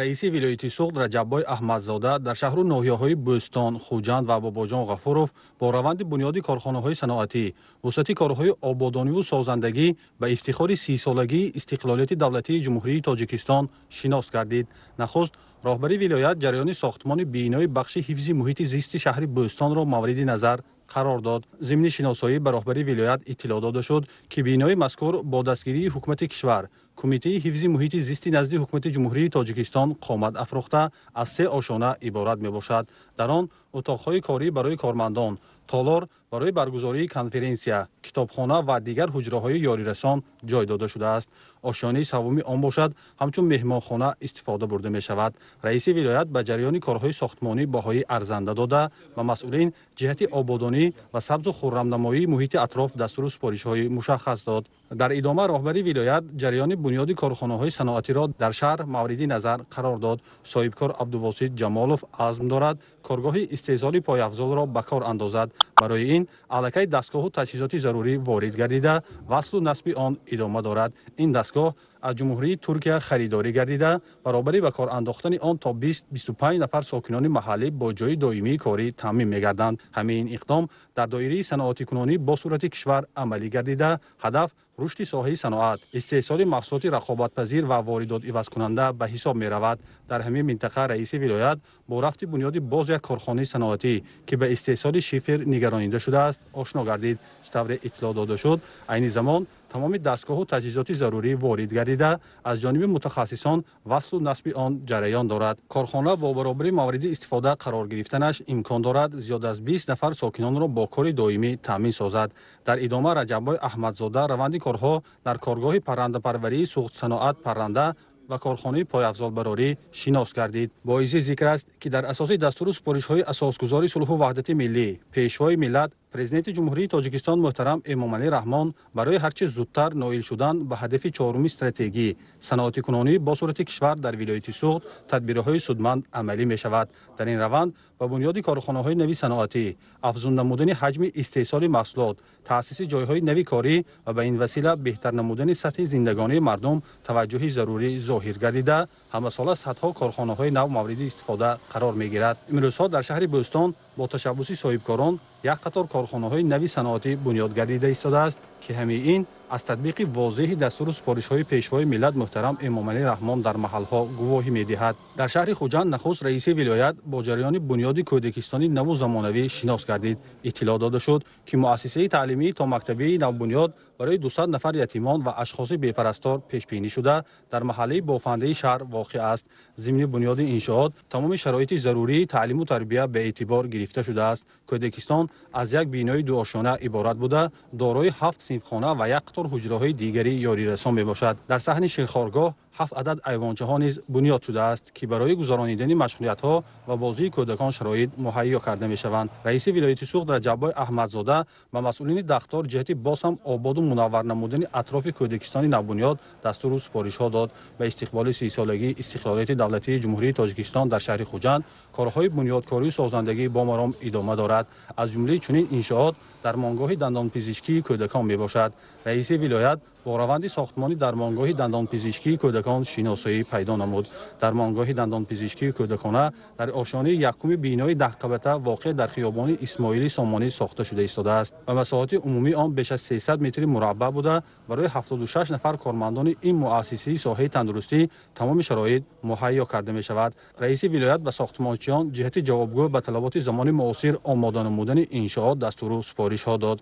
Раиси вилояти Суғд Раҷаббой Аҳмадзода дар шаҳру ноҳияҳои Бӯстон, Хуҷанд ва Бобоҷон Ғафуров бо раванди бунёди корхонаҳои саноатӣ, вусъати корҳои ободониву созандагӣ ба ифтихори 30-солагии истиқлолияти давлатии Ҷумҳурии Тоҷикистон шинос гардид. Нахуст роҳбари вилоят ҷараёни сохтмони бинои бахши ҳифзи муҳити зисти шаҳри Бӯстонро мавриди назар қарор дод. Зимни шиносоӣ ба роҳбари вилоят иттилоъ дода шуд, ки бинои мазкур бо дастгирии ҳукумати кишвар, Кумитаи ҳифзи муҳити зисти назди Ҳукумати Ҷумҳурии Тоҷикистон қомат афрохта, аз се ошёна иборат мебошад. Дар он утоқҳои корӣ барои кормандон, толор барои баргузории конференсия, китобхона ва дигар ҳуҷраҳои ёрирасон ҷой дода шудааст. Ошёнаи севуми он бошад, ҳамчун меҳмонхона истифода бурда мешавад. Раиси вилоят ба ҷараёни корҳои сохтмонӣ баҳои арзанда дода, ба масъулин ҷиҳати ободонӣ ва сабзу хуррамнамоии муҳити атроф дастуру супоришҳои мушаххас дод. Дар идома роҳбари вилоят ҷараёни бунёди корхонаҳои саноатиро дар шаҳр мавриди назар қарор дод. Соҳибкор Абдувосит Ҷамолов азм дорад, коргоҳи истеҳсоли пойафзолро ба кор андозад. Барои ин аллакай дастгоҳу таҷҳизоти зарурӣ ворид гардида, васлу насби он идома дорад. Ин дастгоҳ аз Ҷумҳурии Туркия харидорӣ гардида, баробари ба кор андохтани он то 20-25 нафар сокинони маҳаллӣ бо ҷойи доимии корӣ таъмин мегарданд. Ҳамин иқдом дар доираи саноатикунонӣ бо суръати кишвар амалӣ гардида, ҳадаф рушди соҳаи саноат, истеҳсоли маҳсулоти рақобатпазир ва воридотивазкунанда ба ҳисоб меравад. Дар ҳамин минтақа раиси вилоят бо рафти бунёди боз як корхонаи саноатӣ, ки ба истеҳсоли шифер нигаронида шудааст, ошно гардид. Чӣ тавре иттилоъ дода шуд, айни замон тамоми дастгоҳу таҷҳизоти зарурӣ ворид гардида, аз ҷониби мутахассисон васлу насби он ҷараён дорад. Корхона бо баробари мавриди истифода қарор гирифтанаш имкон дорад зиёд аз 20 нафар сокинонро бо кори доимӣ таъмин созад. Дар идома Раҷаббой Аҳмадзода раванди корҳо дар коргоҳи паррандапарварии Суғдсаноат парранда ва корхонаи пойафзолбарорӣ шинос гардид. Боиси зикр аст, ки дар асоси дастуру супоришҳои асосгузори сулҳу ваҳдати миллӣ, Пешвои миллат, Президенти Ҷумҳурии Тоҷикистон муҳтарам Эмомалӣ Раҳмон барои ҳарчи зудтар ноил шудан ба ҳадафи чоруми стратегӣ, саноатикунонии бо суръати кишвар, дар вилояти Суғд тадбирҳои судманд амалӣ мешавад. Дар ин раванд ба бунёди корхонаҳои нави саноатӣ, афзун намудани ҳаҷми истеҳсоли маҳсулот, таъсиси ҷойҳои нави корӣ ва ба ин васила беҳтар намудани сатҳи зиндагонии мардум таваҷҷӯҳи зарурӣ зоҳир гардида, ҳамасола садҳо корхонаҳои нав мавриди истифода қарор мегирад. Имрӯзҳо дар шаҳри Бӯстон бо ташаббуси соҳибкорон як қатор корхонаҳои нави саноатӣ бунёд гардида истодааст, ки ҳамаи ин аз татбиқи возеҳи дастуру супоришҳои Пешвои миллат муҳтарам Эмомалӣ Раҳмон дар маҳалҳо гувоҳӣ медиҳад. Дар шаҳри Хуҷанд нахуст раиси вилоят бо ҷараёни бунёди кӯдакистони наву замонавӣ шинос гардид. Иттилоъ дода шуд, ки муассисаи таълимии томактабии навбунёд барои 200 нафар ятимон ва ашхоси бепарастор пешбинӣ шуда, дар маҳаллаи Бофандаи шаҳр воқеъ аст. Зимни бунёди иншоот тамоми шароити зарурии таълиму тарбия ба эътибор гирифта шудааст. Кӯдакистон аз як бинои дуошёна иборат буда, дорои ҳафт синфхона ва як қатор ҳуҷраҳои дигари ёрирасон мебошад. Дар саҳни ширхоргоҳ ҳафт адад айвончаҳо низ бунёд шудааст, ки барои гузаронидани машғулиятҳо ва бозии кӯдакон шароит муҳайё карда мешаванд. Раиси вилояти Суғд Раҷаббой Аҳмадзода ба масъулини дахтор ҷиҳати боз ҳам ободу мунаввар намудани атрофи кӯдакистони навбунёд дастуру супоришҳо дод. Ба истиқболи 30-солагии истиқлолияти давлатии Ҷумҳурии Тоҷикистон дар шаҳри Хуҷанд корҳои бунёдкорию созандагӣ бо маром идома дорад. Аз ҷумлаи чунин иншоот дармонгоҳи дандонпизишкии кӯдакон мебошад. Раиси вилоят бо раванди сохтмони дармонгоҳи дандонпизишкии кӯдакон шиносоӣ пайдо намуд. Дармонгоҳи дандонпизишкии кӯдакона дар ошёнаи якуми бинои 10-қабата воқеъ дар хиёбони Исмоили Сомонӣ сохта шуда истодааст ва масоҳати умумии он беш аз 300 метри мураббаъ буда, барои 76 нафар кормандони ин муассисаи соҳаи тандурустӣ тамоми шароит муҳайё карда мешавад. Раиси вилоят ба сохтмончиён ҷиҳати ҷавобгӯ ба талаботи замони муосир омода намудани иншоот дастуру супоришҳо дод.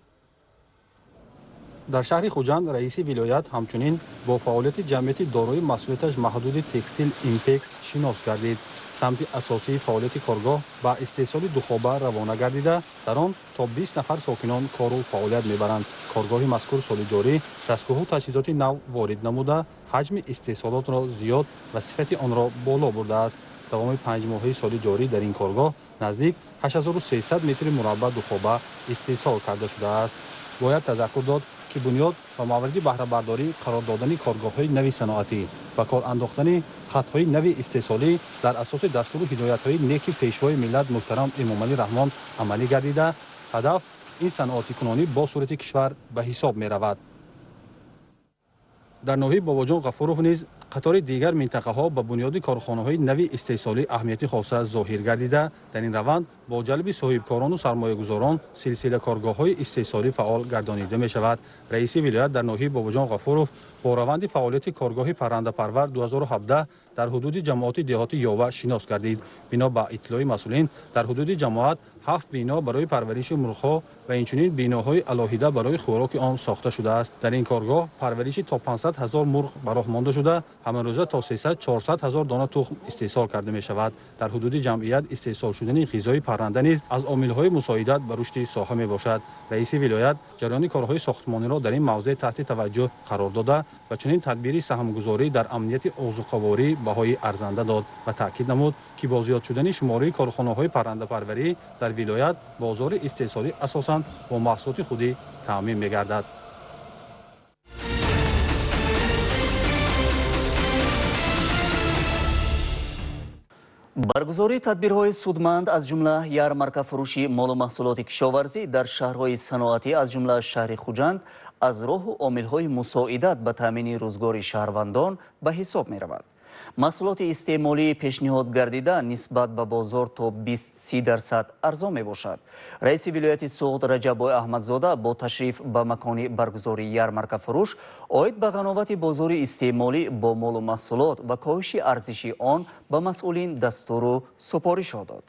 Дар шаҳри Хуҷанд раиси вилоят ҳамчунин бо фаъолияти ҷамъияти дорои масъулияташ маҳдуди «Текстил Импекс» шинос гардид. Самти асосии фаъолияти коргоҳ ба истеҳсоли духоба равона гардида, дар он то 20 нафар сокинон кору фаъолият мебаранд. Коргоҳи мазкур соли ҷорӣ дастгоҳу таҷҳизоти нав ворид намуда, ҳаҷми истеҳсолотро зиёд ва сифати онро боло бурдааст. Давоми 5 моҳаи соли ҷорӣ дар ин коргоҳ наздик 8300 метри мураббаъ духоба истеҳсол карда шудааст. Бояд тазаккур дод, ки бунёд ва мавриди баҳрабардорӣ қарор додани коргоҳҳои нави саноатӣ ва кор андохтани хатҳои нави истеҳсолӣ дар асоси дастуру ҳидоятҳои неки Пешвои миллат муҳтарам Эмомалӣ Раҳмон амалӣ гардида, ҳадаф ин саноатикунонӣ бо суръати кишвар ба ҳисоб меравад. Дар ноҳияи Бобоҷон Ғафуров низ қатори дигар минтақаҳо ба бунёди корхонаҳои нави истеҳсолӣ аҳамияти хоса зоҳир гардида, дар ин раванд бо ҷалби соҳибкорону сармоягузорон силсила коргоҳҳои истеҳсолӣ фаъол гардонида мешавад. Раиси вилоят дар ноҳияи Бобоҷон Ғафуров бо раванди фаъолияти коргоҳи паррандапарвар 2017 дар ҳудуди ҷамоати деҳоти Ёва шинос гардид. Бино ба иттилои масъулин, дар ҳудуди ҷамоат 7 бино барои парвариши мурғҳо ва инчунин биноҳои алоҳида барои хӯроки он сохта шудааст. Дар ин коргоҳ парвариши то 500 ҳазор мурғ ба роҳ монда шуда, ҳамарӯза то 300-400 ҳазор дона тухм истеҳсол карда мешавад. Дар ҳудуди ҷамъият истеҳсол шудани ғизои парранда низ аз омилҳои мусоидат ба рушди соҳа мебошад. Раиси вилоят ҷараёни корҳои сохтмониро дар ин мавзеъ таҳти таваҷҷӯҳ қарор дода ва чунин тадбири саҳмгузорӣ дар амнияти озуқаворӣ баҳои арзанда дод ва таъкид намуд, ки бо зиёд шудани шумораи корхонаҳои паррандапарварӣ дар вилоят бозори истеҳсолӣ асосан бо маҳсулоти худӣ таъмин мегардад. Баргузории тадбирҳои судманд аз ҷумла ярмаркафурӯши молу маҳсулоти кишоварзӣ дар шаҳрҳои саноатӣ аз ҷумла шаҳри Хуҷанд аз роҳу омилҳои мусоидат ба таъмини рӯзгори шаҳрвандон ба ҳисоб меравад. Маҳсулоти истеъмолии пешниҳод гардида нисбат ба бозор то 20-30% арзон мебошад. Раиси вилояти Суғд Раҷаббой Аҳмадзода бо ташриф ба макони баргузории ярмаркафурӯш оид ба ғановати бозори истеъмолӣ бо молу маҳсулот ва коҳиши арзиши он ба масъулин дастуру супоришҳо дод.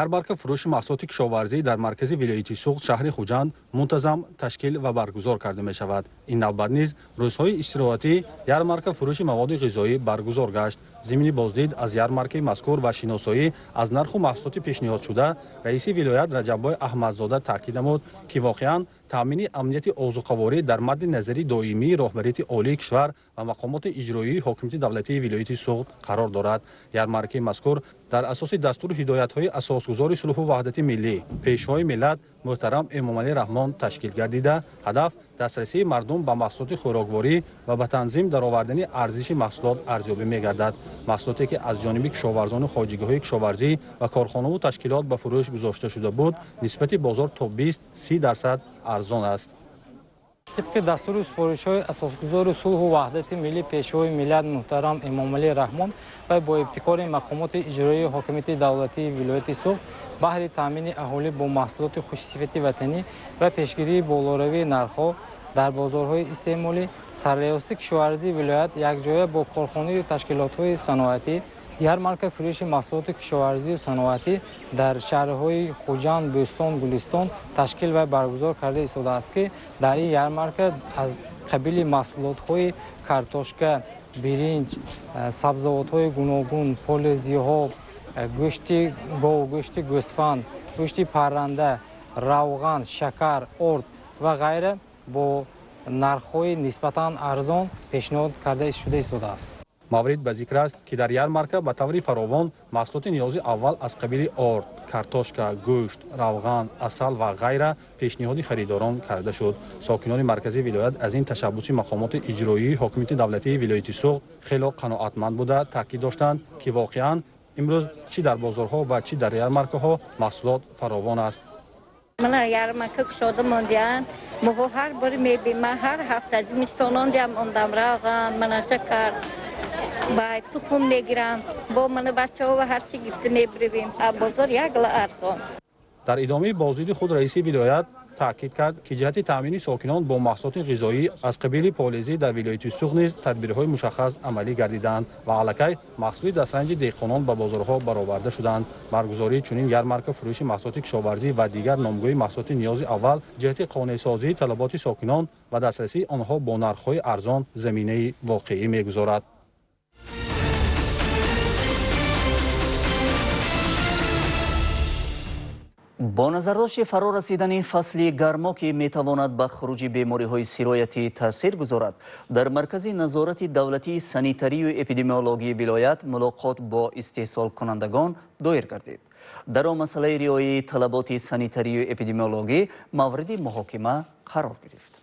Ярмарка фурӯши маҳсулоти кишоварзӣ дар маркази вилояти Суғд шаҳри Хуҷанд мунтазам ташкил ва баргузор карда мешавад. Ин навбат низ рӯзҳои истироҳатӣ ярмарка фурӯши маводи ғизоӣ баргузор гашт. Зимни боздид аз ярмаркаи мазкур ва шиносоӣ аз нарху маҳсулоти пешниҳодшуда, раиси вилоят Раҷаббой Аҳмадзода таъкид намуд, ки воқеан таъмини амнияти озуқаворӣ дар мадди назари доимии роҳбарияти олии кишвар ва мақомоти иҷроии ҳокимияти давлатии вилояти Суғд қарор дорад. Ярмаркаи мазкур дар асоси дастуру ҳидоятҳои асосгузори сулҳу ваҳдати миллӣ, пешвои миллат муҳтарам Эмомалӣ Раҳмон ташкил гардида, ҳадаф дастрасии мардум ба маҳсулоти хӯрокворӣ ва ба танзим даровардани арзиши маҳсулот арзёбӣ мегардад. Маҳсулоте ки аз ҷониби кишоварзону хоҷагиҳои кишоварзӣ ва корхонаву ташкилот ба фурӯш гузошта шуда буд, нисбати бозор то 20-30% арзон аст. Тибқи дастуру супоришҳои асосгузори сулҳу ваҳдати миллӣ, пешвои миллат муҳтарам Эмомалӣ Раҳмон ва бо ибтикори мақомоти иҷроии ҳокимияти давлатии вилояти Суғд баҳри таъмини аҳолӣ бо маҳсулоти хушсифати ватанӣ ва пешгирии болоравии нархҳо дар бозорҳои истеъмолӣ, сарриёсати кишоварзии вилоят якҷоя бо корхонаю ташкилотҳои саноатӣ ярмарка фурӯши маҳсулоти кишоварзию саноатӣ дар шаҳрҳои Хуҷанд, Бӯстон, Гулистон ташкил ва баргузор карда истодааст, ки дар ин ярмарка аз қабили маҳсулотҳои картошка, биринҷ, сабзавотҳои гуногун, полезиҳо, гӯшти гов, гӯшти гӯсфанд, гӯшти парранда, равған, шакар, орд ва ғайра бо нархҳои нисбатан арзон пешниҳод карда шуда истодааст. Маврид ба зикр аст, ки дар ярмарка ба таври фаровон маҳсулоти ниёзи аввал аз қабили орд, картошка, гӯшт, равған, асал ва ғайра пешниҳоди харидорон карда шуд. Сокинони марказии вилоят аз ин ташаббуси мақомоти иҷроии ҳокимияти давлатии вилояти Суғд хело қаноатманд буда, таъкид доштанд, ки воқеан имрӯз чӣ дар бозорҳо ва чӣ дар ярмаркаҳо маҳсулот фаровон аст. Мана ярмарка кушода мондиан, моҳо ҳар бори мебинам, ҳар ҳафта зимистонондиам ондам равған, мана шакар, бай тухм мегирам, бо мана бачаҳо ва ҳарчи гирифта мебиравем. Бозор як ла арзон. Дар идомаи боздиди худ раиси вилоят таъкид кард, ки ҷиҳати таъмини сокинон бо маҳсулоти ғизоӣ аз қабили полезӣ дар вилояти Суғд низ тадбирҳои мушаххас амалӣ гардиданд ва аллакай маҳсули дастранҷи деҳқонон ба бозорҳо бароварда шуданд. Баргузории чунин ярмарка фурӯши маҳсулоти кишоварзӣ ва дигар номгӯи маҳсулоти ниёзи аввал ҷиҳати қонеъсозии талаботи сокинон ва дастрасии онҳо бо нархҳои арзон заминаи воқеӣ мегузорад. Бо назардошти фаро расидани фасли гармо, ки метавонад ба хуруҷи бемориҳои сироятӣ таъсир гузорад, дар маркази назорати давлатии санитарию эпидемиологии вилоят мулоқот бо истеҳсолкунандагон доир гардид. Дар он масъалаи риояи талаботи санитарию эпидемиологӣ мавриди муҳокима қарор гирифт.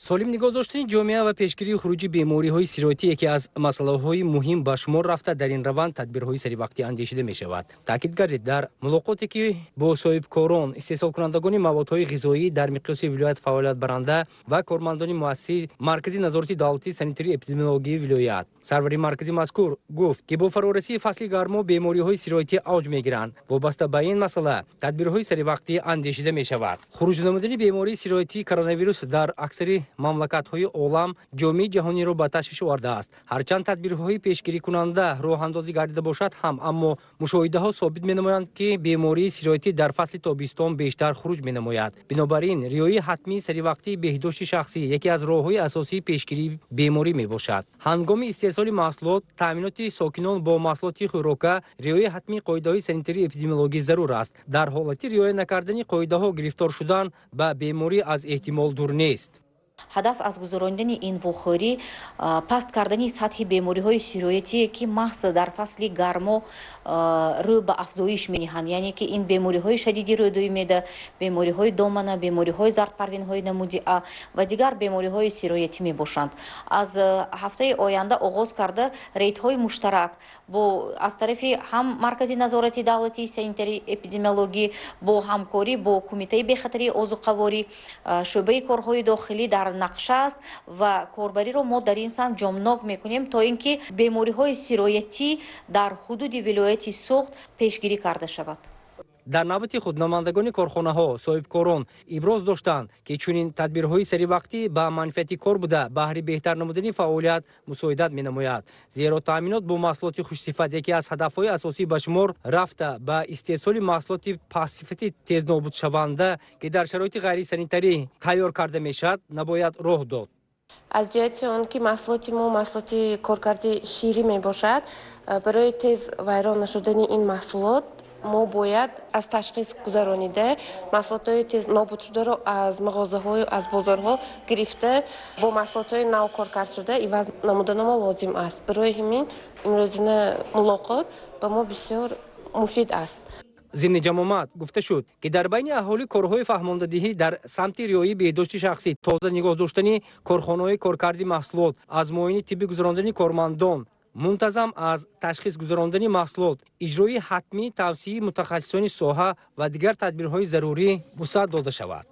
Солим нигоҳ доштани ҷомеа ва пешгирии хуруҷи бемориҳои сироятӣ яке аз масъалаҳои муҳим ба шумор рафта, дар ин раванд тадбирҳои саривақтӣ андешида мешавад. Таъкид гардид, дар мулоқоте ки бо соҳибкорон, истеҳсолкунандагони маводҳои ғизоӣ дар миқёси вилоят фаъолиятбаранда ва кормандони муассисаи Маркази назорати давлатии санитарию эпидемиологии вилоят, сарвари маркази мазкур гуфт, ки бо фарорасии фасли гармо бемориҳои сироятӣ авҷ мегиранд. Вобаста ба ин масъала тадбирҳои саривақтӣ андешида мешавад. Хуруҷ намудани бемории сироятии коронавирус дар аксари мамлакатҳои олам ҷомеаи ҷаҳониро ба ташвиш овардааст. Ҳарчанд тадбирҳои пешгирикунанда роҳандозӣ гардида бошад ҳам, аммо мушоҳидаҳо собит менамоянд, ки бемории сироятӣ дар фасли тобистон бештар хуруҷ менамояд. Бинобар ин риояи ҳатмии саривақтии беҳдошти шахсӣ яке аз роҳҳои асосии пешгирии беморӣ мебошад. Ҳангоми истеҳсоли маҳсулот, таъминоти сокинон бо маҳсулоти хӯрока риояи ҳатмии қоидаҳои санитарию эпидемиологӣ зарур аст. Дар ҳолати риоя накардани қоидаҳо гирифтор шудан ба беморӣ аз эҳтимол дур нест. Ҳадаф аз гузаронидани ин вохӯрӣ паст кардани сатҳи бемориҳои сироятие, ки маҳз дар фасли гармо рӯ ба афзоиш мениҳанд, яъне ки ин бемориҳои шадиди рӯдои меъда, бемориҳои домана, бемориҳои зардпарвинҳои намуди А ва дигар бемориҳои сироятӣ мебошанд. Аз ҳафтаи оянда оғоз карда рейдҳои муштарак бо аз тарафи ҳам Маркази назорати давлатии санитарии эпидемиологӣ бо ҳамкорӣ бо Кумитаи бехатарии озуқаворӣ, шӯъбаи корҳои дохилӣ дар нақша аст ва корбариро мо дар ин самт ҷомнок мекунем, то ин ки бемориҳои сироятӣ дар ҳудуди вилояти Суғд пешгирӣ карда шавад. Дар навбати худ намояндагони корхонаҳо, соҳибкорон иброз доштанд, ки чунин тадбирҳои саривақтӣ ба манфиати кор буда, баҳри беҳтар намудани фаъолият мусоидат менамояд. Зеро таъминот бо маҳсулоти хушсифат яке аз ҳадафҳои асосӣ ба шумор рафта, ба истеҳсоли маҳсулоти пастсифати тезнобудшаванда, ки дар шароити ғайрисанитарӣ тайёр карда мешавад, набояд роҳ дод. Аз ҷиҳати он ки маҳсулоти мо маҳсулоти коркарди ширӣ мебошад, барои тез вайрон нашудани ин маҳсулот мо бояд аз ташхис гузаронида маҳсулотҳои тез нобудшударо аз мағозаҳою аз бозорҳо гирифта, бо маҳсулотҳои нав коркардшуда иваз намуданамо лозим аст. Барои ҳамин имрӯзина мулоқот ба мо бисёр муфид аст. Зимни ҷамъомад гуфта шуд, ки дар байни аҳолӣ корҳои фаҳмондадиҳӣ дар самти риояи беҳдошти шахсӣ, тоза нигоҳ доштани корхонаҳои коркарди маҳсулот, аз муоини тиббӣ гузарондани кормандон, мунтазам аз ташхис гузарондани маҳсулот, иҷрои ҳатмии тавсияи мутахассисони соҳа ва дигар тадбирҳои зарурӣ вусъат дода шавад.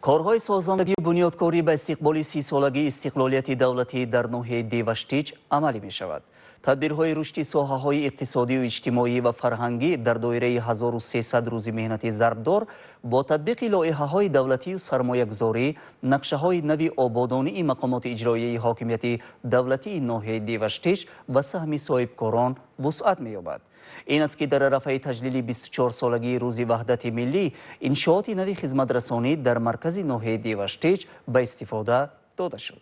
Корҳои созандагию бунёдкорӣ ба истиқболи 30-солагии истиқлолияти давлатӣ дар ноҳияи Деваштич амалӣ мешавад. Тадбирҳои рушди соҳаҳои иқтисодию иҷтимоӣ ва фарҳангӣ дар доираи 1300 рӯзи меҳнати зарбдор бо татбиқи лоиҳаҳои давлатию сармоягузорӣ, нақшаҳои нави ободонии мақомоти иҷроияи ҳокимияти давлатии ноҳияи Деваштич ва саҳми соҳибкорон вусъат меёбад. Ин аст, ки дар арафаи таҷлили 24-солагии Рӯзи Ваҳдати Миллӣ иншооти нави хизматрасонӣ дар маркази ноҳияи Деваштич ба истифода дода шуд.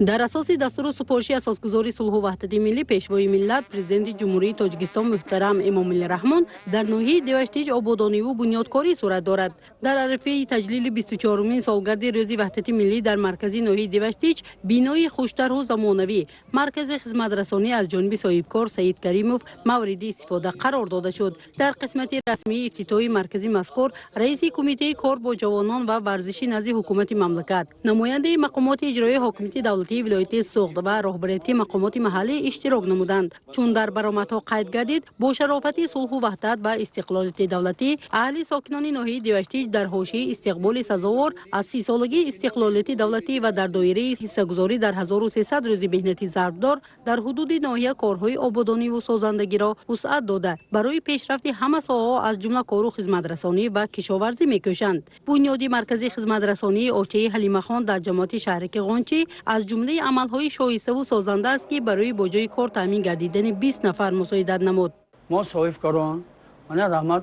Дар асоси дастуру супориши асосгузори сулҳу ваҳдати миллӣ, Пешвои миллат, Президенти Ҷумҳурии Тоҷикистон муҳтарам Эмомалӣ Раҳмон дар ноҳияи Деваштич ободониву бунёдкорӣ сурат дорад. Дар арафаи таҷлили 24-умин солгарди Рӯзи Ваҳдати Миллӣ дар маркази ноҳияи Деваштич бинои хуштарҳу замонавӣ, маркази хизматрасонӣ аз ҷониби соҳибкор Саид Каримов мавриди истифода қарор дода шуд. Дар қисмати расмии ифтитоҳи маркази мазкур раиси Кумитаи кор бо ҷавонон ва варзиши назди ҳукумати мамлакат, намояндаи мақомоти иҷроии ҳокимияти давлатии вилояти Суғд ва роҳбарияти мақомоти маҳаллӣ иштирок намуданд. Чун дар баромадҳо қайд гардид, бо шарофати сулҳу ваҳдат ва истиқлолияти давлатӣ аҳли сокинони ноҳияи Деваштич дар ҳошияи истиқболи сазовор аз 30-солагии истиқлолияти давлатӣ ва дар доираи ҳиссагузорӣ дар 1300 рӯзи меҳнати зарбдор дар ҳудуди ноҳия корҳои ободониву созандагиро вусъат дода, барои пешрафти ҳама соҳаҳо, аз ҷумла кору хизматрасонӣ ва кишоварзӣ мекӯшанд. Бунёди маркази хизматрасонии очаи Ҳалимахон дар ҷамоати шаҳраки Ғончӣ аз ҷумлаи амалҳои шоиставу созанда аст, ки барои бо ҷои кор таъмин гардидани 20 нафар мусоидат намуд. Мо соҳибкорон, мана раҳмат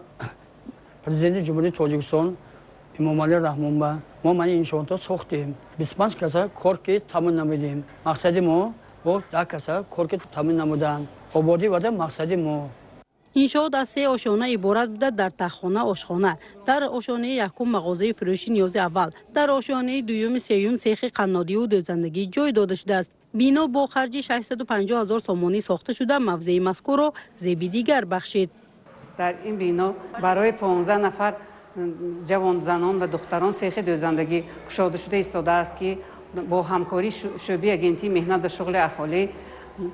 Президенти Ҷумҳурии Тоҷикистон Эмомалӣ Раҳмон, ба мо мана иншоотҳо сохтем. 25 каса кор ки таъмин намудем. Мақсади мо бо 10 каса кор ки таъмин намуданд. Ободӣ вада мақсади мо. Иншоот аз се ошёна иборат буда, дар таххона ошхона, дар ошёнаи якум мағозаи фурӯши ниёзи аввал, дар ошёнаи дуюми сеюм сехи қаннодиву дӯзандагӣ ҷой дода шудааст. Бино бо харҷи 650 ҳазор сомонӣ сохта шуда, мавзеи мазкурро зеби дигар бахшид. Дар ин бино барои 15 нафар ҷавонзанон ва духтарон сехи дӯзандагӣ кушода шуда истодааст, ки бо ҳамкории шӯъбаи агентии меҳнат ва шуғли аҳолӣ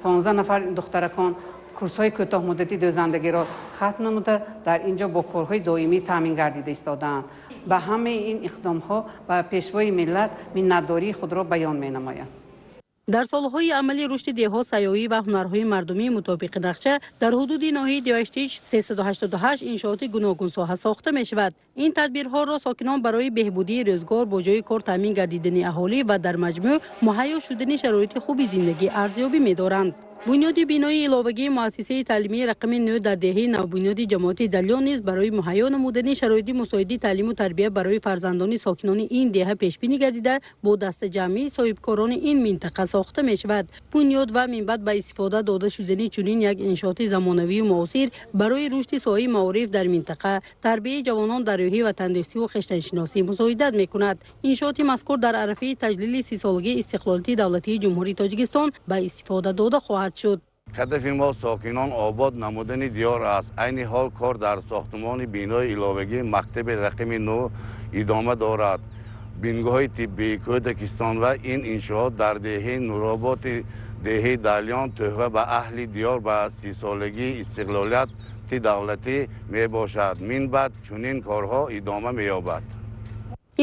15 нафар духтаракон курсҳои кӯтоҳмуддати дӯзандагиро хатм намуда, дар ин ҷо бо корҳои доимӣ таъмин гардида истодаанд. Ба ҳамаи ин иқдомҳо ба Пешвои миллат миннатдории худро баён менамоям. Дар солҳои амали рушди деҳот, сайёҳӣ ва ҳунарҳои мардумӣ мутобиқи нақша дар ҳудуди ноҳияи Деваштич 388 иншооти гуногунсоҳа сохта мешавад. Ин тадбирҳоро сокинон барои беҳбудии рӯзгор, бо ҷои кор таъмин гардидани аҳолӣ ва дар маҷмӯъ муҳайё шудани шароити хуби зиндагӣ арзёбӣ медоранд. Бунёди бинои иловагии муассисаи таълимии рақами 9 дар деҳаи навбунёди ҷамоати Далён низ барои муҳайё намудани шароити мусоиди таълиму тарбия барои фарзандони сокинони ин деҳа пешбинӣ гардида, бо дастаҷамъии соҳибкорони ин минтақа сохта мешавад. Бунёд ва минбаъд ба истифода дода шудани чунин як иншооти замонавию муосир барои рушди соҳаи маориф дар минтақа, тарбияи ҷавонон дар рӯҳи ватандӯстиву хештаншиносӣ мусоидат мекунад. Иншооти мазкур дар арафаи таҷлили 30-солагии истиқлолияти давлатии Ҷумҳурии Тоҷикистон ба истифода дода хоҳад шуд. Ҳадафи мо сокинон обод намудани диёр аст. Айни ҳол кор дар сохтмони бинои иловагии мактаби рақами 9 идома дорад. Бингоҳи тиббии кӯдакистон ва ин иншоот дар деҳаи Нуроботи деҳаи Далён тӯҳфа ба аҳли диёр ба 30-солагии истиқлолияти давлатӣ мебошад. Минбаъд чунин корҳо идома меёбад.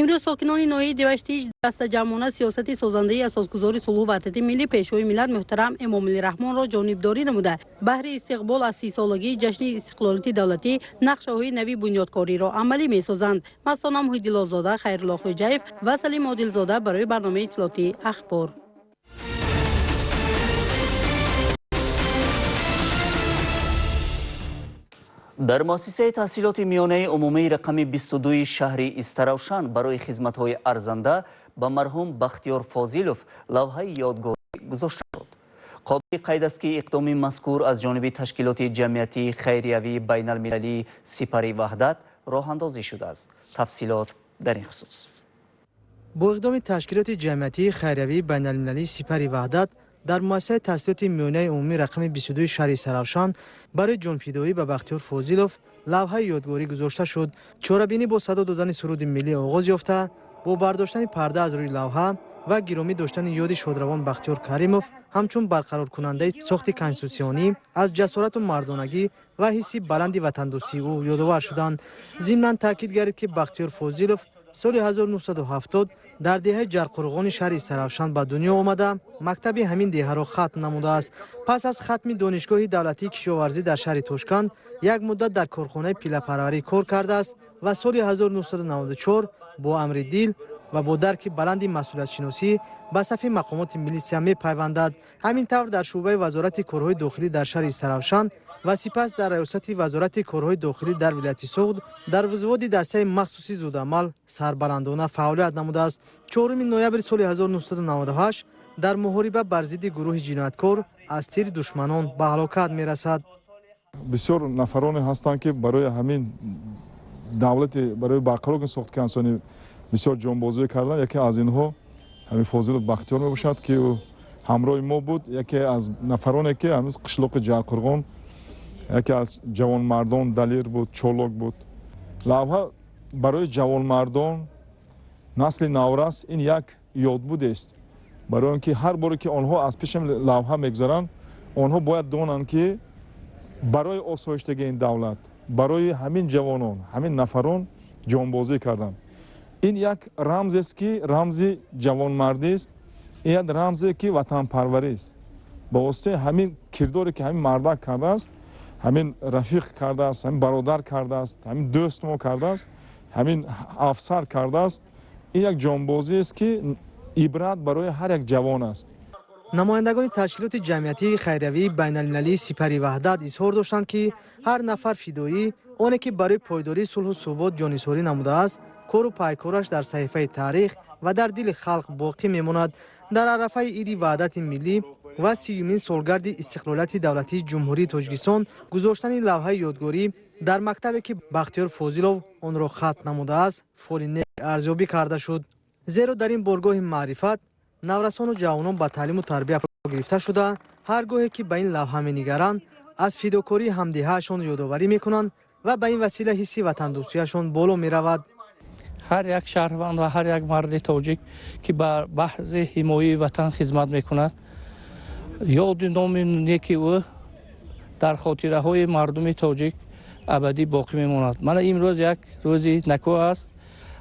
Имрӯз сокинони ноҳияи Деваштич дастаҷамъона сиёсати созандаи асосгузори сулҳу ваҳдати миллӣ, Пешвои миллат муҳтарам Эмомалӣ Раҳмонро ҷонибдорӣ намуда, баҳри истиқбол аз 30-солагии ҷашни истиқлолияти давлатӣ нақшаҳои нави бунёдкориро амалӣ месозанд. Мастона Муҳиддилозода, Хайрулло Хӯҷаев ва Салим Одилзода барои барномаи иттилоотии Ахбор. Дар муассисаи таҳсилоти миёнаи умумии рақами 22 шаҳри Истаравшан барои хизматҳои арзанда ба марҳум Бахтиёр Фозилов лавҳаи ёдгорӣ гузошта шуд. Қобили қайд аст, ки иқдоми мазкур аз ҷониби ташкилоти ҷамъиятии хайриявии байналмилалии Сипари Ваҳдат роҳандозӣ шудааст. Тафсилот дар ин хусус. Бо иқдоми ташкилоти ҷамъиятии хайриявии байналмилалии Сипари Ваҳдат дар муассисаи таҳсилоти миёнаи умумии рақами 22 шаҳри Истаравшан барои ҷонфидоӣ ба Бахтиёр Фозилов лавҳаи ёдгорӣ гузошта шуд. Чорабинӣ бо садо додани суруди миллӣ оғоз ёфта, бо бардоштани парда аз рӯи лавҳа ва гиромӣ доштани ёди шодравон Бахтиёр Каримов ҳамчун барқароркунандаи сохти конститутсионӣ аз ҷасорату мардонагӣ ва ҳисси баланди ватандӯстии ӯ ёдовар шуданд. Зимнан таъкид гардид, ки Бахтиёр Фозилов соли 1970 дар деҳаи Ҷарқурғони шаҳри Истаравшан ба дунё омада, мактаби ҳамин деҳаро хатм намудааст. Пас аз хатми Донишгоҳи давлатии кишоварзӣ дар шаҳри Тошканд як муддат дар корхонаи пиллапарварӣ кор кардааст ва соли 1994 бо амри дил ва бо дарки баланди масъулиятшиносӣ ба сафи мақомоти милисия мепайвандад. Ҳамин тавр дар шӯъбаи Вазорати корҳои дохилӣ дар шаҳри Истаравшан ва сипас дар раёсати Вазорати корҳои дохилӣ дар вилояти Суғд дар взводи дастаи махсуси зудамал сарбаландона фаъолият намудааст. 4 ноябри соли 1998 дар муҳориба бар зидди гурӯҳи ҷинояткор аз тири душманон ба ҳалокат мерасад. Бисёр нафароне ҳастанд, ки барои ҳамин давлати, барои барқарор сохт конститутсионӣ бисёр ҷонбозӣ карданд. Яке аз инҳо ҳамин Фозилов Бахтиёр мебошад, ки ӯ ҳамроҳи мо буд. Яке аз нафароне, ки ҳамин қишлоқи Ҷарқурғон яке аз ҷавонмардон, далер буд, чолок буд. Лавҳа барои ҷавонмардон, насли наврас ин як ёдбудест, барои он ки ҳар боре ки онҳо аз пеши лавҳа мегузаранд, онҳо бояд донанд, ки барои осоиштагии ин давлат, барои ҳамин ҷавонон, ҳамин нафарон ҷонбозӣ карданд. Ин як рамзест, ки рамзи ҷавонмардист, ин як рамзе, ки ватанпарварист. Ба воситаи ҳамин кирдоре, ки ҳамин мардак кардааст, ҳамин рафиқ кардааст, ҳамин бародар кардааст, ҳамин дӯст мо кардааст, ҳамин афсар кардааст, ин як ҷонбозиест, ки ибрат барои ҳар як ҷавон аст. Намояндагони ташкилоти ҷамъиятии хайриявии байналмилалии Сипари Ваҳдат изҳор доштанд, ки ҳар нафар фидоӣ, оне ки барои пойдории сулҳу субот ҷонисорӣ намудааст, кору пайкораш дар саҳифаи таърих ва дар дили халқ боқӣ мемонад. Дар арафаи иди ваҳдати миллӣ Ва 30-юмин солгарди истиқлолияти давлатии Ҷумҳурии Тоҷикистон гузоштани лавҳаи ёдгорӣ дар мактабе, ки Бахтиёр Фозилов онро хатм намудааст, фоли нек арзёбӣ карда шуд. Зеро дар ин боргоҳи маърифат наврасону ҷавонон ба таълиму тарбия гирифта шуда, ҳар гоҳе ки ба ин лавҳа менигаранд, аз фидокории ҳамдеҳаашон ёдоварӣ мекунанд ва ба ин васила ҳисси ватандӯстиашон боло меравад. Ҳар як шаҳрванд ва ҳар як марди тоҷик, ки ба баҳзи ҳимояи ватан хизмат мекунад, ёди номи неки ӯ дар хотираҳои мардуми тоҷик абадӣ боқӣ мемонад. Мана имрӯз як рӯзи накӯ аст.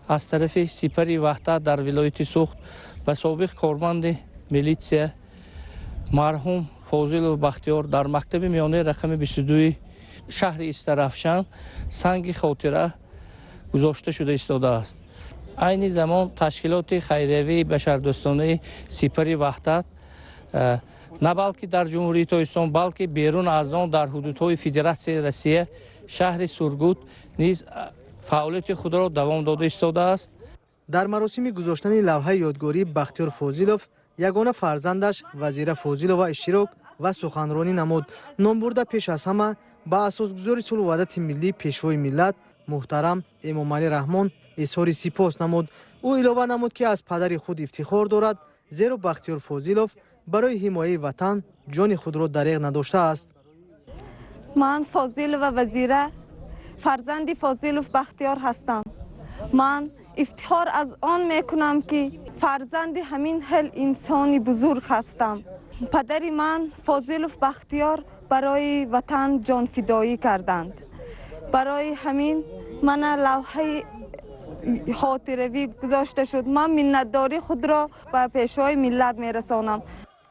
Аз тарафи Сипари Ваҳдат дар вилояти Суғд ба собиқ корманди милитсия марҳум Фозилов Бахтиёр дар мактаби миёнаи рақами 22 шаҳри Истарафшан санги хотира гузошта шуда истодааст. Айни замон ташкилоти хайриявии башардӯстонаи Сипари Ваҳдат на балки дар Ҷумҳурии Тоҷикистон, балки берун аз он, дар ҳудудҳои Федератсияи Россия, шаҳри Сургут низ фаъолияти худро давом дода истодааст. Дар маросими гузоштани лавҳаи ёдгорӣ Бахтиёр Фозилов ягона фарзандаш Вазира Фозилова иштирок ва суханронӣ намуд. Номбурда пеш аз ҳама ба асосгузори сулҳу ваҳдати миллӣ, Пешвои миллат муҳтарам Эмомалӣ Раҳмон изҳори сипос намуд. Ӯ илова намуд, ки аз падари худ ифтихор дорад, зеро Бахтиёр Фозилов барои ҳимояи ватан ҷони худро дареғ надоштааст. Ман Фозилова Вазира, фарзанди Фозилов Бахтиёр ҳастам. Ман ифтихор аз он мекунам, ки фарзанди ҳамин хел инсони бузург ҳастам. Падари ман Фозилов Бахтиёр барои ватан ҷонфидоӣ карданд. Барои ҳамин мана лавҳаи хотиравӣ гузошта шуд. Ман миннатдории худро ба Пешвои миллат мерасонам.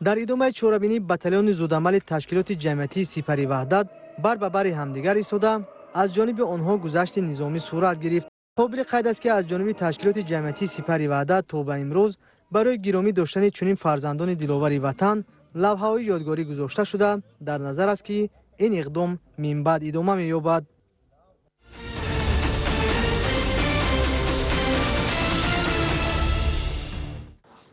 Дар идомаи чорабинӣ батальони зудамали ташкилоти ҷамъиятии Сипари Ваҳдат бар ба бари ҳамдигар истода, аз ҷониби онҳо гузашти низомӣ сурат гирифт. Қобили қайд аст, ки аз ҷониби ташкилоти ҷамъиятии Сипари Ваҳдат то ба имрӯз барои гиромӣ доштани чунин фарзандони диловари ватан лавҳаҳои ёдгорӣ гузошта шуда, дар назар аст, ки ин иқдом минбаъд идома меёбад.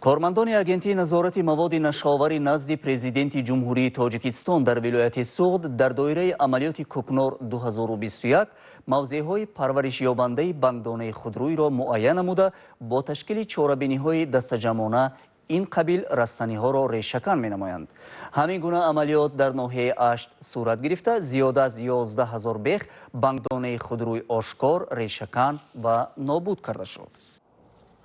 Кормандони Агентии назорати маводи нашъаовари назди Президенти Ҷумҳурии Тоҷикистон дар вилояти Суғд дар доираи амалиёти Кӯкнор 2021 мавзеъҳои парваришёбандаи бангдонаи худрӯйро муайян намуда, бо ташкили чорабиниҳои дастаҷамъона ин қабил растаниҳоро решакан менамоянд. Ҳамин гуна амалиёт дар ноҳияи Ашт сурат гирифта, зиёда аз 11 ҳазор бех бангдонаи худрӯй ошкор, решакан ва нобуд карда шуд.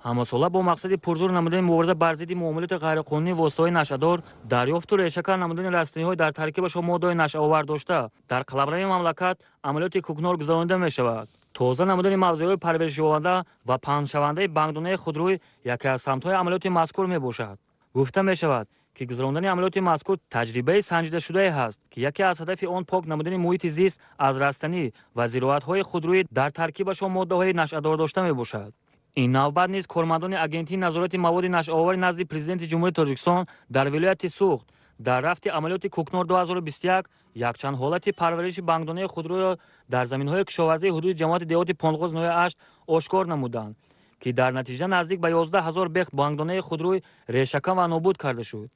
Ҳамасола бо мақсади пурзур намудани мубориза бар зидди муомилоти ғайриқонунии воситаҳои нашъадор, дарёфту решакан намудани растаниҳои дар таркибашон моддаҳои нашъаовар дошта, дар қаламрави мамлакат амалиёти Кӯкнор гузаронида мешавад. Тоза намудани мавзеъҳои парваришёбанда ва паҳншавандаи бангдонаи худрӯй яке аз самтҳои амалиёти мазкур мебошад. Гуфта мешавад, ки гузарондани амалиёти мазкур таҷрибаи санҷидашудае ҳаст, ки яке аз ҳадафи он пок намудани муҳити зист аз растанӣ ва зироатҳои худрӯӣ дар таркибашон моддаҳои нашъадор дошта мебошад. Ин навбат низ кормандони Агентии назорати маводи нашъаовари назди Президенти Ҷумҳурии Тоҷикистон дар вилояти Суғд дар рафти амалиёти Кӯкнор 2021 якчанд ҳолати парвариши бангдонаи худрӯйро дар заминҳои кишоварзии ҳудуди ҷамоати деҳоти Понғоз ноҳияи Ашт ошкор намуданд, ки дар натиҷа наздик ба 11 ҳазор бех бангдонаи худрӯй решакан ва нобуд карда шуд.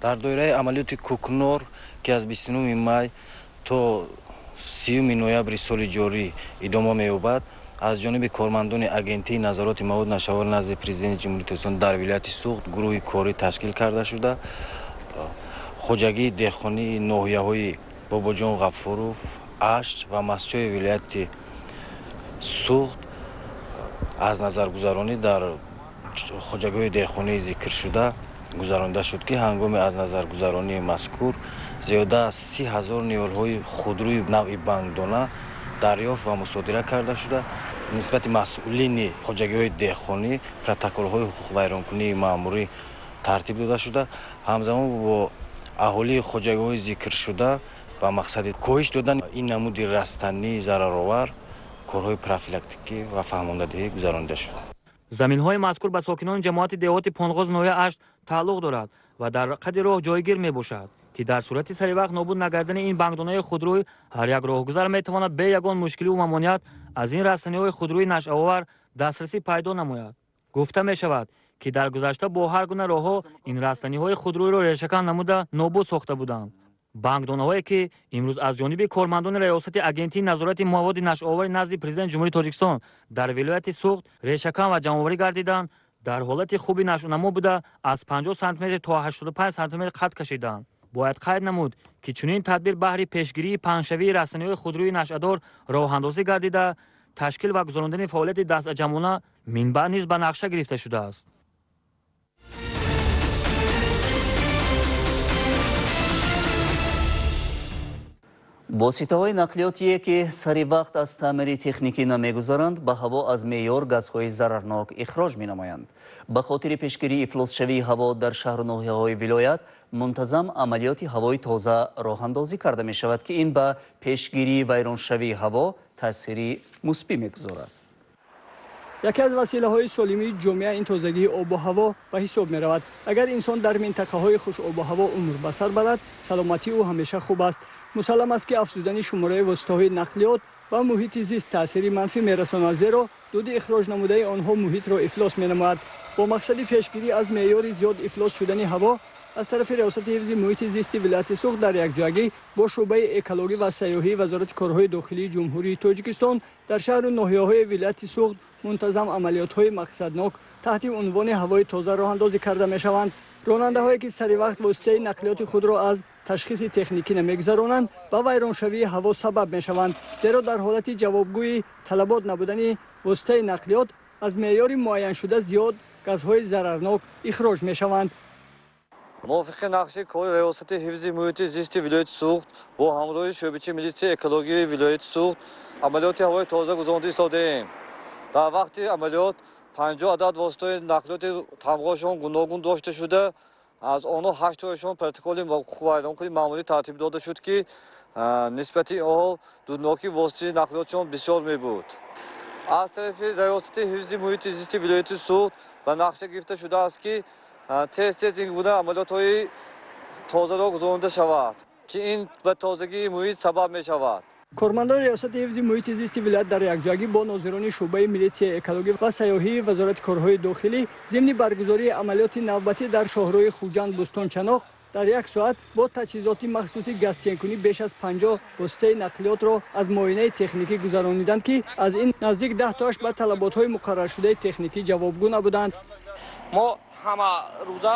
Дар доираи амалиёти Кӯкнор, ки аз 29 май то 30 ноябри соли ҷорӣ идома меёбад, аз ҷониби кормандони Агентии назороти маводи нашъаовар назди Президенти Ҷумҳурии Тоҷикистон дар вилояти Суғд гурӯҳи корӣ ташкил карда шуда, хоҷагии деҳқонии ноҳияҳои Бобоҷон Ғафуров, Ашт ва Мастчои вилояти Суғд аз назаргузаронӣ дар хоҷагиҳои деҳқонии зикршуда гузаронида шуд, ки ҳангоми аз назаргузаронии мазкур зиёда аз 30 ҳазор ниҳолҳои худрӯи навъи бангдона дарёфт ва мусодира карда шуда, нисбати масъулини хоҷагиҳои деҳқонӣ протоколҳои ҳуқуқвайронкунии маъмурӣ тартиб дода шуда, ҳамзамон бо аҳолии хоҷагиҳои зикршуда ба мақсади коҳиш додани ин намуди растании зараровар корҳои профилактикӣ ва фаҳмондадиҳӣ гузаронида шуд. Заминҳои мазкур ба сокинони ҷамоати деҳоти Понғоз ноҳияи Ашт тааллуқ дорад ва дар қади роҳ ҷойгир мебошад, ки дар сурати саривақт нобуд нагардани ин бангдонаи худрӯй ҳар як роҳгузар метавонад бе ягон мушкилию мамоният аз ин растаниҳои худрӯи нашъаовар дастрасӣ пайдо намояд. Гуфта мешавад, ки дар гузашта бо ҳар гуна роҳҳо ин растаниҳои худрӯйро решакан намуда нобуд сохта буданд. Бангдонаҳое ки имрӯз аз ҷониби кормандони Раёсати Агентии назорати маводи нашъаовари назди Президенти Ҷумҳурии Тоҷикистон дар вилояти Суғд решакан ва ҷамъоварӣ гардиданд, дар ҳолати хуби нашъунамо буда аз 50 сантиметр то 85 сантиметр қад кашиданд. Бояд қайд намуд, ки чунин тадбир баҳри пешгирии паҳншавии растаниҳои худрӯи нашъадор роҳандозӣ гардида, ташкил ва гузарондани фаъолияти дастаҷамъона минбаъд низ ба нақша гирифта шудааст. Воситаҳои нақлиётие, ки сари вақт аз таъмири техникӣ намегузаранд, ба ҳаво аз меъёр газҳои зарарнок ихроҷ менамоянд. Ба хотири пешгирии ифлосшавии ҳаво дар шаҳру ноҳияҳои вилоят мунтазам амалиёти ҳавои тоза роҳандозӣ карда мешавад, ки ин ба пешгирии вайроншавии ҳаво таъсири мусбӣ мегузорад. Яке аз василаҳои солимии ҷомеа ин тозагии обу ҳаво ба ҳисоб меравад. Агар инсон дар минтақаҳои хушобу ҳаво умр ба сар барад, саломатии ӯ ҳамеша хуб аст. Мусаллам аст, ки афзудани шумораи воситаҳои нақлиёт ба муҳити зист таъсири манфӣ мерасонад, зеро дуди ихроҷ намудаи онҳо муҳитро ифлос менамояд. Бо мақсади пешгирӣ аз меъёри зиёд ифлос шудани ҳаво аз тарафи Раёсати ҳифзи муҳити зисти вилояти Суғд дар якҷоягӣ бо шӯъбаи экологӣ ва сайёҳии Вазорати корҳои дохилии Ҷумҳурии Тоҷикистон дар шаҳру ноҳияҳои вилояти Суғд мунтазам амалиётҳои мақсаднок таҳти унвони ҳавои тоза роҳандозӣ карда мешаванд. Ронандаҳое, ки сари вақт воситаи нақлиёти худро аз ташхиси техникӣ намегузаронанд, ба вайроншавии ҳаво сабаб мешаванд, зеро дар ҳолати ҷавобгӯи талабот набудани воситаи нақлиёт аз меъёри муайяншуда зиёд газҳои зарарнок ихроҷ мешаванд. Мувофиқи нақши кори Раёсати ҳифзи муҳити зисти вилояти Суғд бо ҳамроҳи шӯъбачи милитсияи экологии вилояти Суғд амалиёти ҳавои тоза гузаронида истодаем. Дар вақти амалиёт 50 адад воситаҳои нақлиёти тамғошон гуногун дошта шуда, аз онҳо 8тояшон протоколи ҳуқуқвайронкунии маъмурӣ тартиб дода шуд, ки нисбати онҳо дуднокии воситаи нақлиётшон бисёр мебуд. Аз тарафи Раёсати ҳифзи муҳити зисти вилояти Суғд ба нақша гирифта шудааст, ки тез-тез ин гуна амалиётҳои тозаро гузаронида шавад, ки ин ба тозагии муҳит сабаб мешавад. Кормандони Раёсати ҳифзи муҳити зисти вилоят дар якҷоягӣ бо нозирони шӯъбаи милитсияи экологӣ ва сайёҳии Вазорати корҳои дохилӣ зимни баргузории амалиёти навбатӣ дар шоҳроҳи Хуҷанд Бӯстон Чаноқ дар як соат бо таҷҳизоти махсуси газченкунӣ беш аз 50 воситаи нақлиётро аз муоинаи техникӣ гузарониданд, ки аз ин наздик 10 тоаш ба талаботҳои муқарраршудаи техникӣ ҷавобгӯ набуданд. Мо ҳама рӯза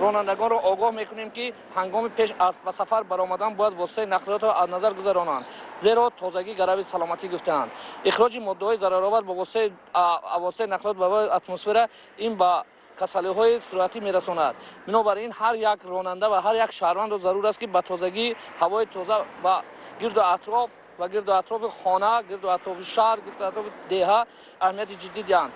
ронандагонро огоҳ мекунем, ки ҳангоми пеш аз ба сафар баромадан бояд воситаи нақлиётро аз назар гузаронанд, зеро тозагӣ гарави саломатӣ гуфтаанд. Ихроҷи моддаҳои зараровар ба воситаи нақлиёт ба атмосфера ин ба касалиҳои сироятӣ мерасонад. Бинобар ин ҳар як ронанда ва ҳар як шаҳрвандро зарур аст, ки ба тозагии ҳавои тоза ва гирду атроф ва гирду атрофи хона, гирду атрофи шаҳр, гирду атрофи деҳа аҳамияти ҷиддӣ диҳанд.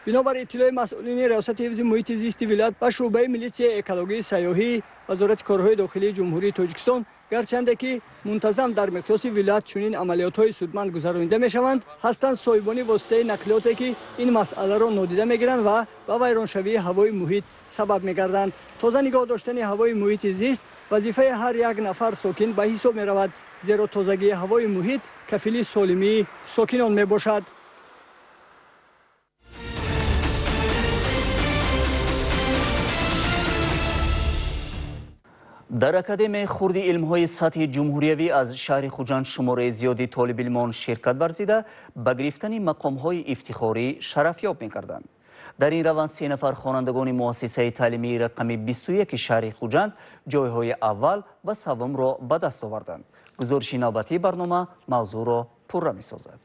Бинобар иттилои масъулини Раёсати ҳифзи муҳити зисти вилоят ва шӯъбаи милитсияи экологии сайёҳии Вазорати корҳои дохилии Ҷумҳурии Тоҷикистон, гарчанде ки мунтазам дар миқёси вилоят чунин амалиётҳои судманд гузаронида мешаванд, ҳастанд соҳибони воситаи нақлиёте, ки ин масъаларо нодида мегиранд ва ба вайроншавии ҳавои муҳит сабаб мегарданд. Тоза нигоҳ доштани ҳавои муҳити зист вазифаи ҳар як нафар сокин ба ҳисоб меравад, зеро тозагии ҳавои муҳит кафили солимии сокинон мебошад. Дар Академияи хурди илмҳои сатҳи ҷумҳуриявӣ аз шаҳри Хуҷанд шумораи зиёди толибилмон ширкат варзида, ба гирифтани мақомҳои ифтихорӣ шарафёб мекарданд. Дар ин раванд 3 нафар хонандагони муассисаи таълимии рақами 21 шаҳри Хуҷанд ҷойҳои аввал ва севумро ба даст оварданд. Гузориши навбатии барнома мавзӯъро пурра месозад.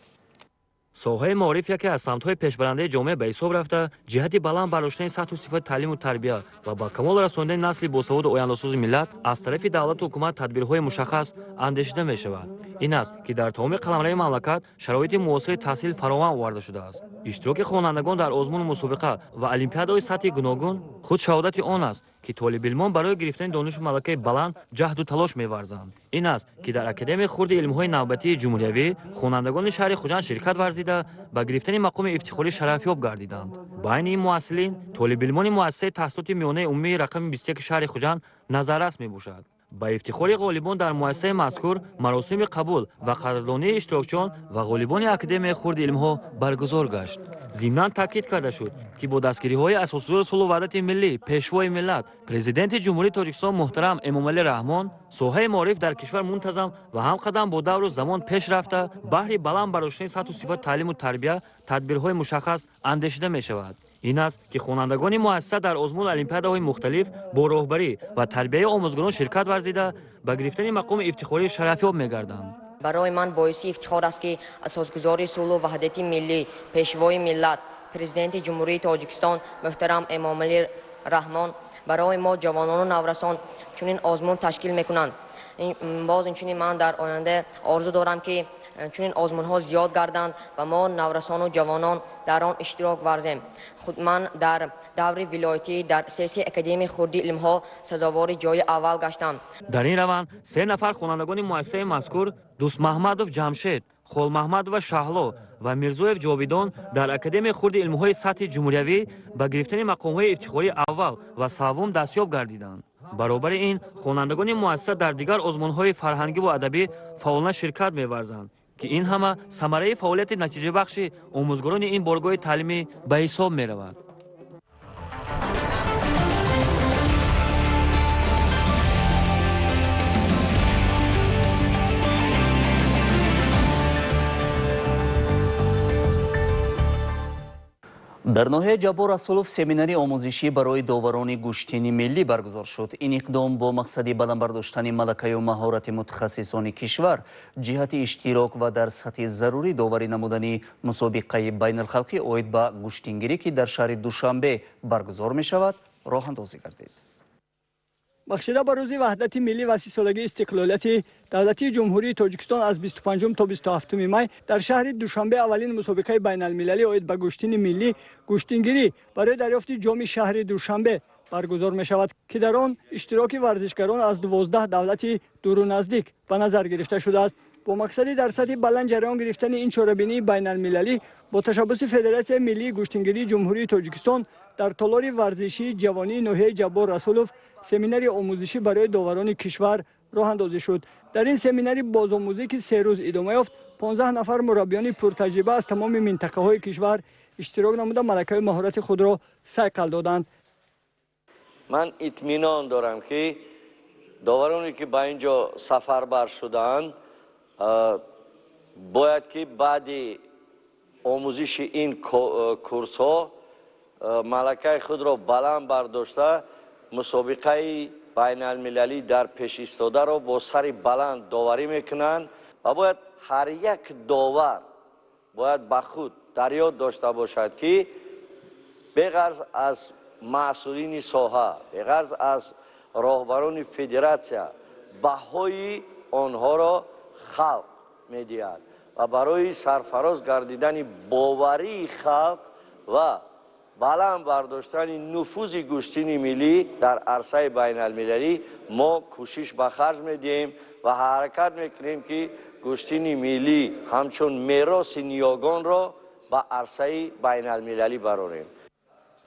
Соҳаи маориф яке аз самтҳои пешбарандаи ҷомеа ба ҳисоб рафта, ҷиҳати баланд бардоштани сатҳу сифати таълиму тарбия ва ба камол расондани насли босаводу ояндасози миллат аз тарафи давлату ҳукумат тадбирҳои мушаххас андешида мешавад. Ин аст, ки дар тамоми қаламрави мамлакат шароити муосири таҳсил фаровон оварда шудааст. Иштироки хонандагон дар озмуну мусобиқа ва олимпиадаҳои сатҳи гуногун худ шаҳодати он аст, ки толибилмон барои гирифтани донишу малакаи баланд ҷаҳду талош меварзанд. Ин аст, ки дар Академияи хурди илмҳои навбатии ҷумҳуриявӣ хонандагони шаҳри Хуҷанд ширкат варзида, ба гирифтани мақоми ифтихорӣ шарафёб гардиданд. Байни ин муҳассилин толибилмони муассисаи таҳсилоти миёнаи умумии рақами 21 шаҳри Хуҷанд назаррас мебошад. Ба ифтихори ғолибон дар муассисаи мазкур маросими қабул ва қадрдонии иштирокчиён ва ғолибони Академияи хурди илмҳо баргузор гашт. Зимнан таъкид карда шуд, ки бо дастгириҳои Асосгузори сулҳу ваҳдати миллӣ, Пешвои миллат, Президенти Ҷумҳурии Тоҷикистон муҳтарам Эмомалӣ Раҳмон, соҳаи маориф дар кишвар мунтазам ва ҳамқадам бо давру замон пеш рафта, баҳри баланд бардоштани сатҳу сифати таълиму тарбия тадбирҳои мушаххас андешида мешавад. Ин аст, ки хонандагони муассиса дар озмуну олимпиадаҳои мухталиф бо роҳбарӣ ва тарбияи омӯзгорон ширкат варзида, ба гирифтани мақоми ифтихорӣ шарафёб мегарданд. Барои ман боиси ифтихор аст, ки Асосгузори сулҳу ваҳдати миллӣ, Пешвои миллат, Президенти Ҷумҳурии Тоҷикистон муҳтарам Эмомалӣ Раҳмон барои мо ҷавонону наврасон чунин озмун ташкил мекунанд. Боз инчунин ман дар оянда орзу дорам, ки чунин озмунҳо зиёд гарданд ва мо наврасону ҷавонон дар он иштирок варзем. Худ ман дар даври вилоятӣ дар сессияи Академияи хурди илмҳо сазовори ҷои аввал гаштам. Дар ин раванд се нафар хонандагони муассисаи мазкур, Дӯстмаҳмадов Ҷамшед, Холмаҳмадова Шаҳло ва Мирзоев Ҷовидон, дар Академияи хурди илмҳои сатҳи ҷумҳуриявӣ ба гирифтани мақомҳои ифтихории аввал ва саввум дастёб гардиданд. Баробари ин хонандагони муассиса дар дигар озмунҳои фарҳангиву адабӣ фаъолона ширкат меварзанд, ки ин ҳама самараи фаъолияти натиҷабахши омӯзгорони ин боргоҳи таълимӣ ба ҳисоб меравад. Дар ноҳияи Ҷаббор Расулов семинари омӯзишӣ барои доварони гӯштини миллӣ баргузор шуд. Ин иқдом бо мақсади баланд бардоштани малакаю маҳорати мутахассисони кишвар ҷиҳати иштирок ва дар сатҳи зарурӣ доварӣ намудани мусобиқаи байналхалқӣ оид ба гӯштингирӣ, ки дар шаҳри Душанбе баргузор мешавад, роҳандозӣ гардид. Бахшида ба рӯзи ваҳдати миллӣ ва 30-солагии истиқлолияти давлатии Ҷумҳурии Тоҷикистон аз 25 то 27 май дар шаҳри Душанбе аввалин мусобиқаи байналмилалӣ оид ба гӯштини миллӣ гӯштингирӣ барои дарёфти ҷоми шаҳри Душанбе баргузор мешавад, ки дар он иштироки варзишгарон аз 12 давлати дуру наздик ба назар гирифта шудааст. Бо мақсади дар сатҳи баланд ҷараён гирифтани ин чорабинии байналмилалӣ бо ташаббуси Федератсияи миллии гӯштингирии Ҷумҳурии Тоҷикистон дар толори варзишии ҷавонии ноҳияи Ҷаббор Расулов семинари омӯзишӣ барои доварони кишвар роҳандозӣ шуд. Дар ин семинари бозомӯзӣ, ки 3 рӯз идома ёфт, 15 нафар мураббиёни пуртаҷриба аз тамоми минтақаҳои кишвар иштирок намуда малакаи маҳорати худро сайқал доданд. Ман итминон дорам, ки довароне, ки ба ин ҷо сафарбар шудаанд, бояд ки баъди омӯзиши ин курсҳо малакаи худро баланд бардошта, мусобиқаи байналмилалӣ дар пешистодаро бо сари баланд доварӣ мекунанд ва бояд ҳар як довар бояд ба худ дар ёд дошта бошад, ки беғарз аз масъулини соҳа, беғарз аз роҳбарони федератсия, баҳои онҳоро халқ медиҳад ва барои сарфароз гардидани боварии халқ ва баланд бардоштани нуфузи гӯштини миллӣ дар арсаи байналмилалӣ мо кӯшиш ба харҷ медиҳем ва ҳаракат мекунем, ки гӯштини миллӣ ҳамчун мероси ниёгонро ба арсаи байналмилалӣ барорем.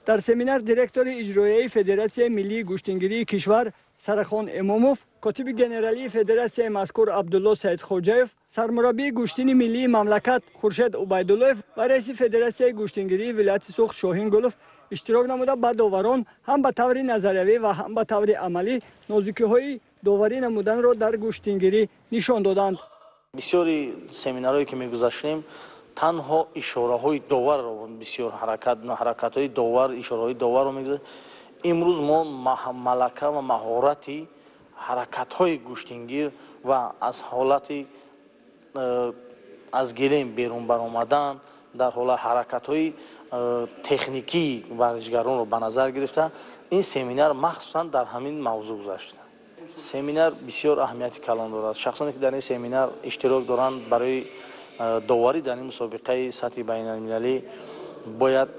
Дар семинар директори иҷроияи Федератсияи миллии гӯштингирии кишвар Сарахон Эмомов, котиби генералии федератсияи мазкур Абдулло Саидхоҷаев, сармураббии гӯштини миллии мамлакат Хуршед Убайдуллоев ва раиси федератсияи гӯштингирии вилояти Суғд Шоҳин Гулов иштирок намуда ба доварон ҳам ба таври назариявӣ ва ҳам ба таври амалӣ нозукиҳои доварӣ намуданро дар гӯштингирӣ нишон доданд. Бисёри семинарҳое, ки мегузаштем, танҳо ишораҳои доварро, бисёр ҳаракатҳои довар, ишораҳои доварро мегузашт. Имрӯз мо малака ва маҳорати ҳаракатҳои гӯштингир ва аз ҳолати аз гилем берун баромадан дар ҳола ҳаракатҳои техникии варзишгаронро ба назар гирифта, ин семинар махсусан дар ҳамин мавзӯъ гузашт. Семинар бисёр аҳамияти калон дорад. Шахсоне, ки дар ин семинар иштирок доранд, барои доварӣ дар ин мусобиқаи сатҳи байналмилалӣ бояд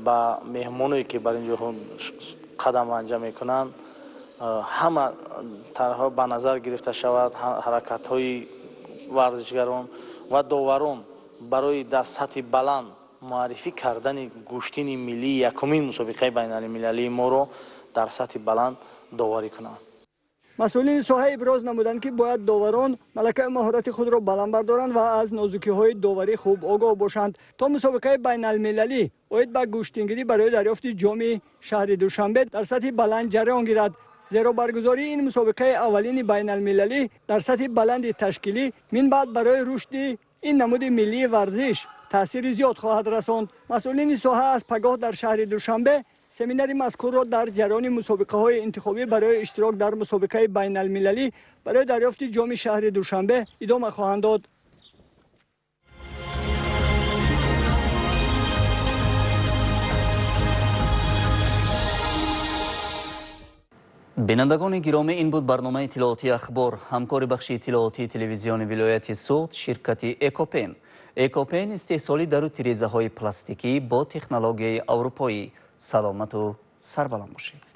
ба меҳмоное, ки бар ин ҷо қадам ранҷа мекунанд, ҳама тарҳҳо ба назар гирифта шавад, ҳаракатҳои варзишгарон ва доварон барои дар сатҳи баланд муаррифӣ кардани гӯштини миллии якумин мусобиқаи байналмилалии моро дар сатҳи баланд доварӣ кунанд. Масъулини соҳа иброз намуданд, ки бояд доварон малакаи маҳорати худро баланд бардоранд ва аз нозукиҳои доварӣ хуб огоҳ бошанд, то мусобиқаи байналмилалӣ оид ба гӯштингирӣ барои дарёфти ҷоми шаҳри Душанбе дар сатҳи баланд ҷараён гирад. Зеро баргузории ин мусобиқаи аввалини байналмилалӣ дар сатҳи баланди ташкилӣ минбаъд барои рушди ин намуди миллии варзиш таъсири зиёд хоҳад расонд. Масъулини соҳа аз пагоҳ дар шаҳри Душанбе семинари мазкурро дар ҷараёни мусобиқаҳои интихобӣ барои иштирок дар мусобиқаи байналмилалӣ барои дарёфти ҷоми шаҳри Душанбе идома хоҳанд дод. Бинандагони гиромӣ, ин буд барномаи иттилоотии Ахбор. Ҳамкори бахши иттилоотии телевизиони вилояти Суғд ширкати Экопен. Экопен истеҳсоли дару тирезаҳои пластикӣ бо технологияи аврупоӣ. Саломату сарбаланд бошед.